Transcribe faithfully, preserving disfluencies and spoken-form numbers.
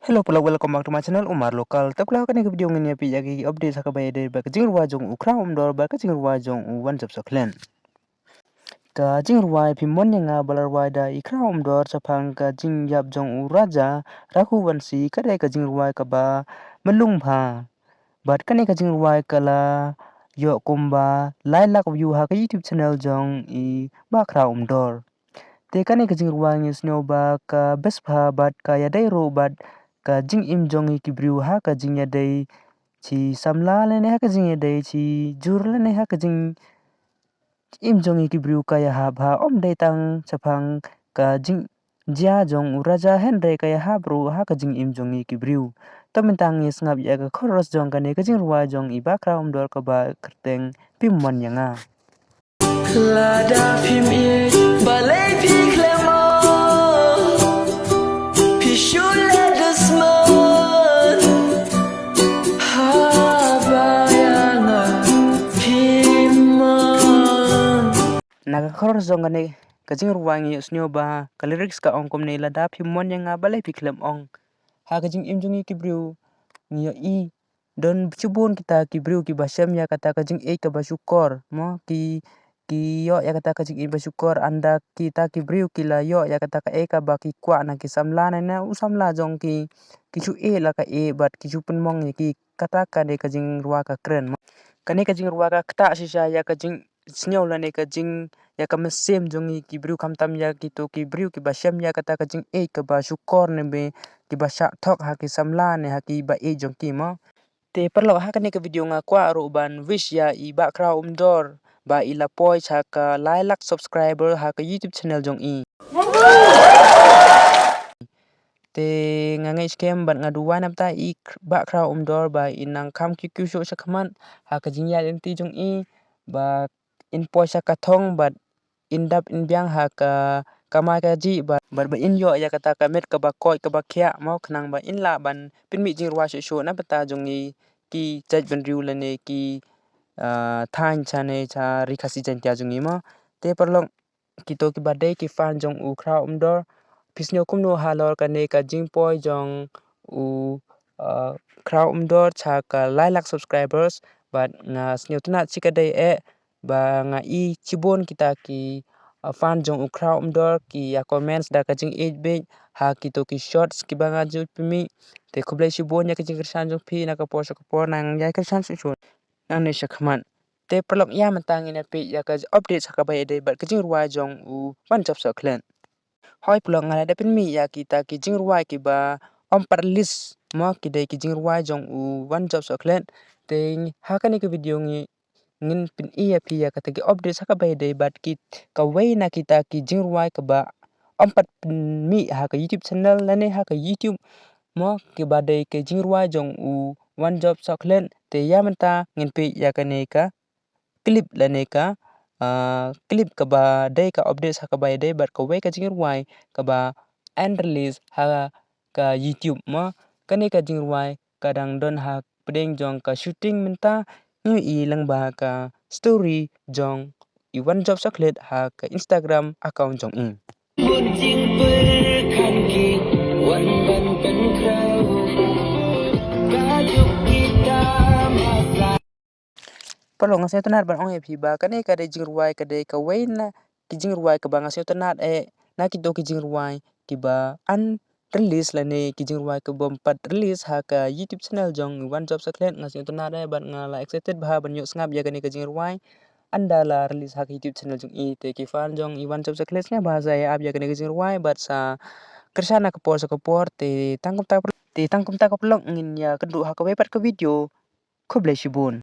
Hello paralok, welcome back to my channel Umar Local. Te paralok, ha kane ka video ngin ïa peit ïa ki update ha kaba ïadei bad ka jingrwai jong u Khraw Umdor bad ka jingrwai jong u Wanjop Soklet. Ka jingrwai Phim Mon ïa nga ba la rwai da i Khraw Umdor shaphang ka jingïap jong u Raja Raghuvanshi ka dei ka jingrwai kaba mlung bha. Bad kane ka jingrwai ka la ïoh kumba lai lak view ha ka YouTube channel jong i Bah Khraw Umdor. Te kane ka jingrwai ngi sngew ba ka best bha bad ka ïadei ruh bad ka jingim jong ngi ki briew ha ka jingïadei shi samla lane ha ka jingïadei shi jur lane ha ka jingim jong ngi ki briew ka ïahap bha, ym dei tang shaphang ka jingjia jong u Raja hynrei ka ïahap ruh ha ka jingim jong ngi ki briew. To mynta ngin sngap ïa ka chorus jong kane ka jingrwai jong i Bah Khraw Umdor kaba kyrteng Phim Mon ïa nga. Lada phim ïeit balei phi khlem ong, phi shu leh dusmon haba ïa nga phim mon. Na ka chorus jong kane ka jingrwai ngi ïohsngew ba ka lyrics ka ong kumne: Lada phim mon ïa nga balei phi khlem ong. Ha ka jingim jong ngi ki briew ngi ïohi don shibun kita ki briew kiba shem ïa kata ka jingïeit kaba shukor, mo, ki, ki ïoh ïa kata ka jingïeit ba shukor, ynda kita ki briew ki la ïoh ïa kata kaei kaba ki kwah na ki samla ne na u samla jong ki, ki shu ïeit la kaei bad ki shu pynmong ïa ki. Kata kane ka jingrwai ka kren, mo. Kane ka jingrwai ka ktah shisha ïa ka jing sngew lane ka jing, ïa ka mynsiem jong ngi ki briew, khamtam ïa kito ki briew kiba shem ïa kata ka jingïeit kaba shukor ne ba kiba shah thok ha ki samla ne ha kiba ïeit jong ki, mo. Te paralok, ha kane ka video nga kwah ruh ban wish ïa i Bah Khraw Umdor ba i la poi sha ka lai lak subscriber ha ka YouTube channel jong i. Te nga ngeit skhem bad nga duwai na bynta i Bah Khraw Umdor ba in nang kham kiew kiew shuh shakhmat ha ka jingïaid lynti jong i, ba in poi sha ka thong bad in dap in biang ha ka kamai kajih bad, bad ba in ïoh ïa kata ka met kaba koit kaba khiah, mo, khnang ba in lah ban pynmih jingrwai shuh shuh na bynta jong ngi ki jaitbynriew lane ki, ah, thaiñ sha ne sha Ri Khasi Jaiñtia jong ngi, mo. Te paralok, kito kiba dei ki fan jong u Khraw Umdor, phi sngew kumno halor kane ka jingpoi jong u, ah, Khraw Umdor sha ka lai lak subscribers? Bad nga sngewtynnat shikatdei eh ba nga i shibun kita ki, ah, fan jong u Khraw Umdor ki ïa comments da ka jingïeit beit ha kito ki shorts kiba nga ju pynmih. Te khublei shibun ïa ka jingkyrshan jong phi na ka por sha ka por, nang ïa kyrshan shuh shuh nangne shakhmat. Te paralok, ïa mynta ngin ïa peit ïa ka update ha kaba ïadei bad ka jingrwai jong u Wanjop Soklet. Hooid paralok, nga la dep pynmih ïa kita ki jingrwai kiba ym pat release, mo, ki dei ki jingrwai jong u Wanjop Soklet. Te ha kane ka video ngi, ngin pyni ïa phi ïa kata ki update ha kaba ïadei bad kawei na kita ki jingrwai kaba ym pat pynmih ha ka YouTube channel lane ha ka YouTube, mo, kiba dei ki jingrwai jong u Wanjop Soklet. Te ïa mynta ngin peit ïa kane ka clip lane ka, ah, clip kaba dei ka update ha kaba ïadei bad kawei ka jingrwai kaba unrelease ha ka YouTube, mo. Kane ka jingrwai ka dang don ha pdeng jong ka shooting mynta. Ngi ïohi lyngba ka story jong i Wanjop Soklet ha ka Instagram account jong i. Bun jingpyrkhat ki wan ban pynkhraw ka juk kita masa. Paralok, nga sngewtynnat ban ong ïa phi ba kane ka dei jingrwai, ka dei kawei na ki jingrwai kaba nga sngewtynnat eh na kito ki jingrwai kiba unrelease lane ki jingrwai kiba ym pat release ha ka YouTube channel jong i Wanjop Soklet. Nga sngewtynnat eh bad nga la excited bha ban ïoh sngap ïa kane ka jingrwai ynda la release ha ka YouTube channel jong i. Te ki fan jong i Wanjop Soklet, sngewbha sa ïa ap ïa kane ka jingrwai bad sa kyrshan na ka por sha ka por. Te tang kumta, te tang kumta ka paralok, ngin ïa kynduh ha kawei pat ka video. Khublei shibun.